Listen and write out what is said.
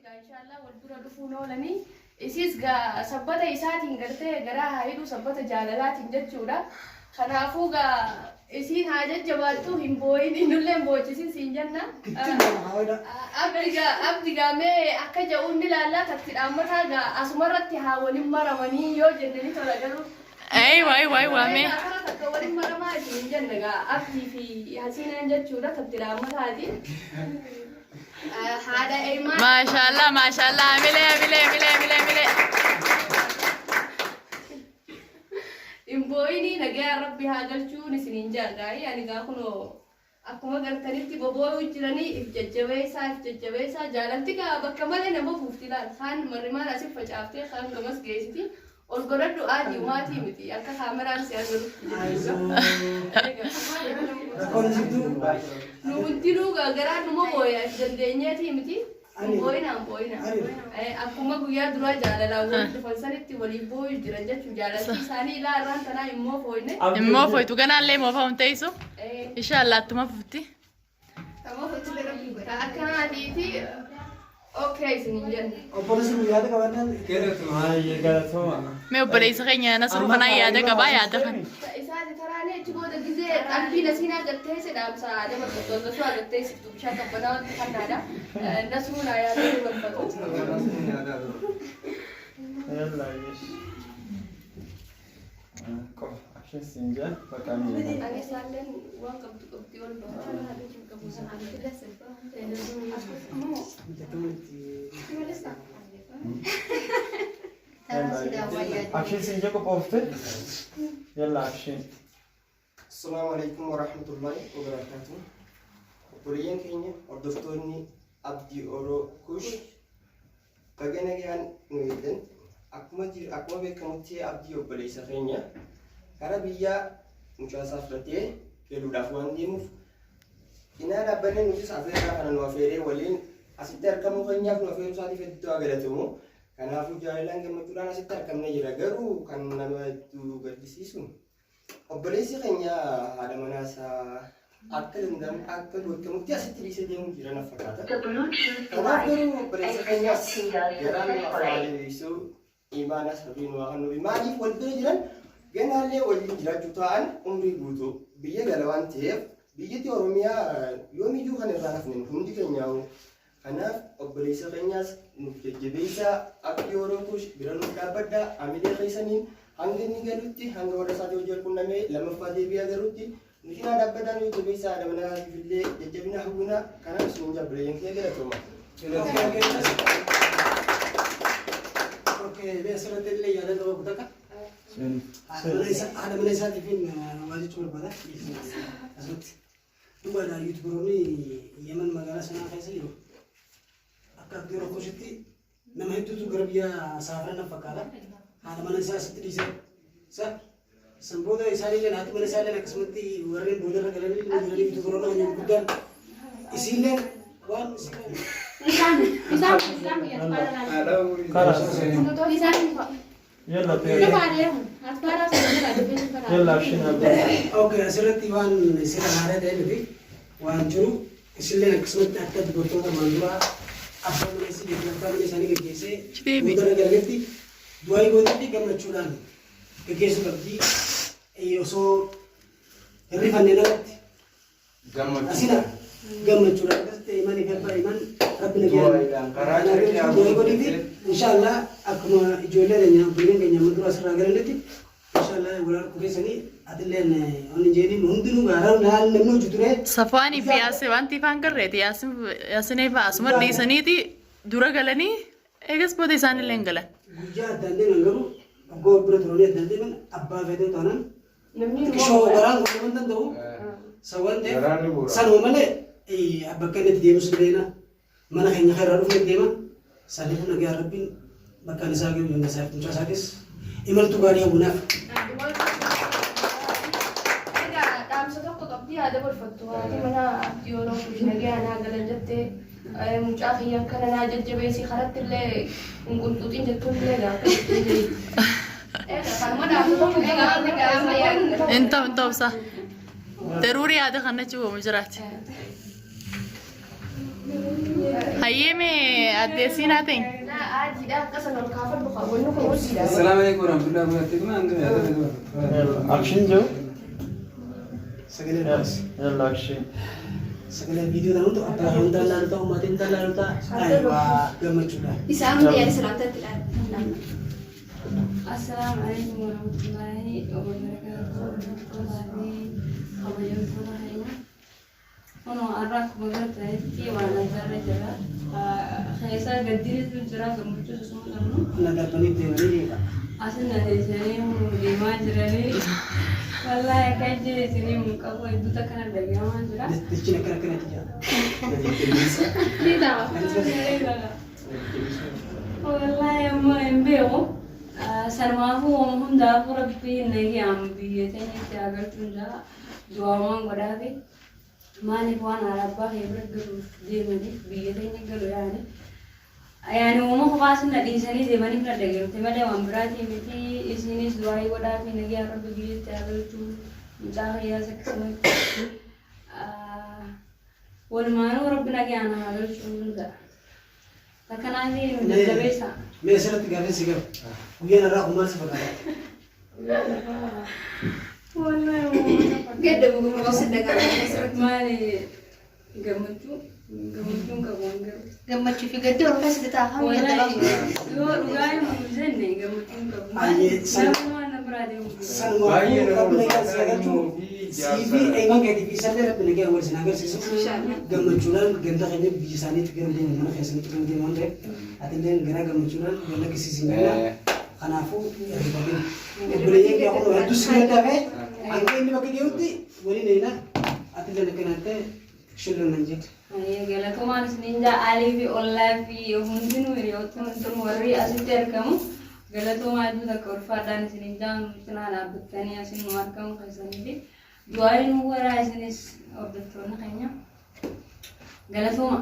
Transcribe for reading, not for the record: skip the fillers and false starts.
gaa inshaallah wal bira dhufuun oolanii isiis gaa sabbata isaatiin gartee garaa haa hidhuu sabbata jaalalaatiin jechuudha. Kanaafuu gaa isiin haa jajjabaattu hin boo'in innullee hin boochisin siin jenna. Abdi gaa abdi gaa mee akka ja'uun ni laallaa tatti dhaammataa gaa asumarratti haa walin maramanii yoo jenne ni tola garuu. Aywa aywa aywa mee. Egaa karaa takka walin maramaa isin hin jenne gaa abdii fi hasiinaan jechuudha tatti dhaammataati. Haadha Eemaa. Maashaallah maashaallah amilee amilee amilee amilee amilee. Hin boo'inii nagayaan rabbi haa galchuun isiniin ja'a gaa'ii ani gaa kunoo akkuma gartanitti bobooyuu jiranii if jajjabeessaa if jajjabeessaa jaalalti gaa bakka malee nama buufti laal kaan marrimaan asif facaaftee kaan gamas geessiti ol godhadhu aadii umaatii miti akka kaameraan si agarutti jechuudha. Rakkoon jirtu. Nu hundinuu gaa garaan numa booya if dandeenyeetii miti. Hin boo'inaa hin boo'inaa. Akkuma guyyaa duraa jaalalaan walitti dhufan sanitti waliif boo'u jiran jechuun jaalalti isaanii ilaa irraan tanaa hin moofooyne. Immoo foytu ganaallee moofaa hin teessu. Inshaallah attuma fufti. Akkanaatiiti okay isin hin jenne. Obboleessi kun yaada qabannaan Baay'ee galatooma. Mee obboleessa keenya Nasruu kanaa yaada qabaa yaada kana. Isaati taraanii achi booda gizee qalbii nasiinaa gattee si dhaamsa dabarfattu hangasuu agattee siftu bishaan qabbanaa wanti kannaadha. Nasruu naa yaada dabarfatu. Yalla yesh. Qofa akshin siin jaa bakka miidha. Ani isaalleen waan qabdu qabdi ol baafata. Akshin siin jaa qophoofte. Yalla akshin. Assalaamu alaikum warahmatullahi wabarakaatuh. Obboleeyyan keenya hordoftoonni Abdii Oro Kush baga nagaan nu eegdan. Akkuma jiru akkuma beekamutti Abdii obboleessa keenya kara biyyaa mucaa isaa fudhatee galuudhaaf waan deemuuf cinaa dhaabbannee nutis afeerraa kana nu afeeree waliin asitti argamuu keenyaaf nu afeeruu isaatiif hedduu haa galatomu. Kanaafuu jaalalaan gammachuudhaan asitti argamnee jira. Garuu kan nama hedduu gaddisiisu obboleessi keenya haadha manaa isaa akka danda'amu akka beekamutti asitti dhiisee deemuu jira na fakkaata. Kanaaf garuu obboleessa keenyas garaan nu afaan deebisuu imaanas rabbiin waa kan nuuf maaliif wal bira jiran ganaallee waliin jiraachuu ta'an umrii guutuu biyya gala waan ta'eef biyyatti Oromiyaa yoomiyyuu kan irraa hafne hundi keenyaa'u. Kanaaf obboleessa keenyaas nuuf jajjabeessaa Abdii Oro Kush bira nuuf dhaabbadhaa amilee keessaniin hanga inni galutti hanga warra isaatii hojii wal qunnamee lammaffaa deebi'ee agarutti nu cinaa dhaabbadhaa nu jajjabeessaa haadha manaa isaatiif illee jajjabina hawwina kanaaf isiniin jaa obboleeyyan kiyya galatooma. Okay, mee asirratti illee yaada qaba kutaka. Haadha mana isaatiif waa jechuu barbaada. Asirratti. Dhugaadha yuutubaroonni Yemen magaalaa sanaa keessa jiru akka abdii Oromoositti nama hedduutu gara biyya saafara na fakkaata. Haadha mana isaa asitti dhiisee isa san booda isaanillee haati mana isaallee akkasumatti warreen boodarra galanii jiranii yuutubaroonni keenya guddaan isiillee waan isiillee Isaan isaan isaan biyya Karas. isaan Yalla tee. Yalla akshin abdii. Okay, asirratti waan sirra haaraa ta'e miti waan jiru isillee akkasumatti akka dubartoota maan duraa abbaa mana isii beekan abbaa mana isaanii geggeessee Deebi. boodarra galanitti du'aa gootee fi gammachuudhaan geggeessuu qabdi. Osoo hin rifanneen alatti Asina gammachuudhaan akkasitti iman gabba iman rabbi Du'aayiidhaan karaa carqii haa nagaa godhiiti inshaallah akkuma ijoollee keenya obboleeyyan keenya amma dura asirraa galanitti inshaallah wal harkuu keessanii atilleen onni jeeniin hundinuu gaara namni hojii ture. Safaanii fi Yaasin wanti ifaan garreeti Yaasin Yaasinee fa'a asuma dhiisaniiti dura galanii eegas booda isaanillee hin galan. Guyyaa addaan deeman garuu waggaa wal bira turanii addaan deeman abbaa fedhee taanaan Namni Xiqqishoo garaan kun nama hin danda'u. San waan ta'eef Garaan ni bu'uura. sanuma malee bakka inni itti deemus ni beekna. Mana keenya kan irraa dhufne deema. Saniifuu nagaa rabbiin bakka inni isaa gahu jenna isaaf mucaa isaatis imaltuu gaarii hawwinaaf. Egaa dhaamsa tokko qabdi haa dabarfattu haati mana abdii yeroo kush nagaa naa galan jettee mucaa kiyya akkana naa jajjabeessi karatti illee hin qunxuuxin jettuun illee gaafa Egaa kanuma dhaamsa tokko egaa Hin ta'u hin ta'u isaa. Daruurii yaada kana jechuun jiraati. Hayyee mee addeessiin haa ta'in. Adiidha akkasan ol kaafadhu wanni kun hojiidha. السلام عليكم ورحمة الله وبركاته. Action jiru. Sagalee baas. Yalla action. Sagalee viidiyoo ta'an hundi abbaa hundaan laalu ta'a maatiin hundaan laalu ta'a. Ayiwaa gammachuudha. Isaan hundi yaada salaamtaatti ilaala. Assalaamu alaikum warahmatullahi wabarakatuh. Hordoftoota fi kabajamtoota keenya. Kunoo har'a akkuma agartanitti waan addaarra jira. Keessa gaddinitu jira gammachuus osoo hin qabnu. Na darbanii deemanii jechuudha. Asin na teessanii deemaa jiranii. Wallaahi akka ijji isinii hin qabu hedduutu akkana dhagahamaa jira. Jechiin akkana akkanatti jira. Wallaahi amma hin beeku. Sanumaafuu waan hundaafuu rabbiin nagayaan biyya teenyatti haa galchuun jaa du'aawwan godhaafi maaliif waan haadha abbaa kee bira galuuf deemaniif biyya teenya galu yaani. Yaani uuma kophaa sinna dhiisanii deemanii bira dhageemte malee waan biraatii miti isinis du'aayii godhaafi nagayaan rabbi biyyatti haa galchuu mucaa kiyyaas akkasumatti walumaanuu rabbi nagayaan haa galchuu hunda. Akkanaafi nu jajjabeessa. Mee asirratti gaaffii si qaba. Guyyaan irraa kun maal si fakkaata? Gadda bu'uura si dhaga'ama. Maali gammachuu gammachuun qabu waan garuu. Gammachuu fi gaddi ol keessatti taa'amu gadda Wallaahi qabu. yoo dhugaa himu jenne gammachuun qabu. Ayyee, Namni waan na biraa deemu jiru. Sanumaafuu rabbi nagaan si agartuu sii fi eemaan keetii fi isallee rabbi nagaan wal sin agarsiisu. Gammachuudhaan ganda keenya biyya isaaniitti gara deemu mana keessanitti gara deemu waan ta'eef atilleen garaa gammachuudhaan gad lakkisiisin jenna. Kanaafuu hirrifamina. Obboleeyyan kee kun hedduu si bira dafee hanga inni bakka ge'utti waliin eeyna atilleen akkanaan ta'e shilloon nan jedhe. Galatumaan isiniin jaa Alii fi Ollaa fi hundinuu hiriyoota hundinuu warri asitti argamu. Galatumaa hedduu takka ulfaadhaan isiniin jaa nu cinaa dhaabbattanii asin nu argamu keessanii fi du'aa nu waraa isinis hordoftoonni keenya. Galatuma.